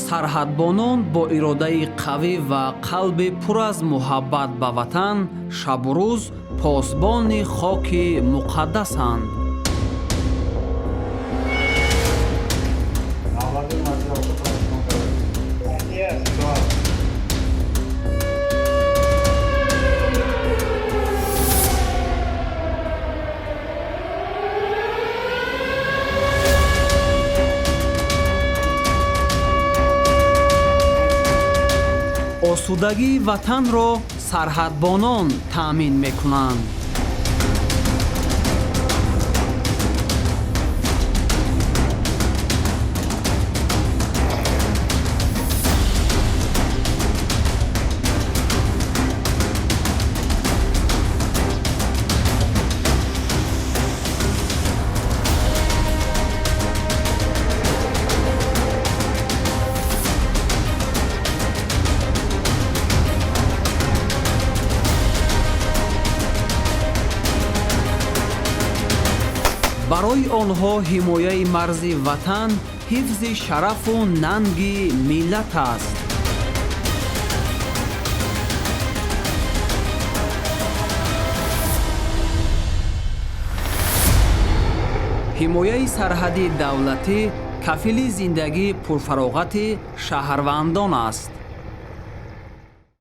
Сарҳадбонон бо иродаи қавӣ ва қалби пур аз муҳаббат ба ватан шабу рӯз посбони хоки муқаддасанд. Осудагии ватанро сарҳадбонон таъмин мекунанд. Барои онҳо ҳимояи марзи ватан ҳифзи шарафу нанги миллат аст. Ҳимояи сарҳади давлатӣ кафили зиндагии пурфароғати шаҳрвандон аст.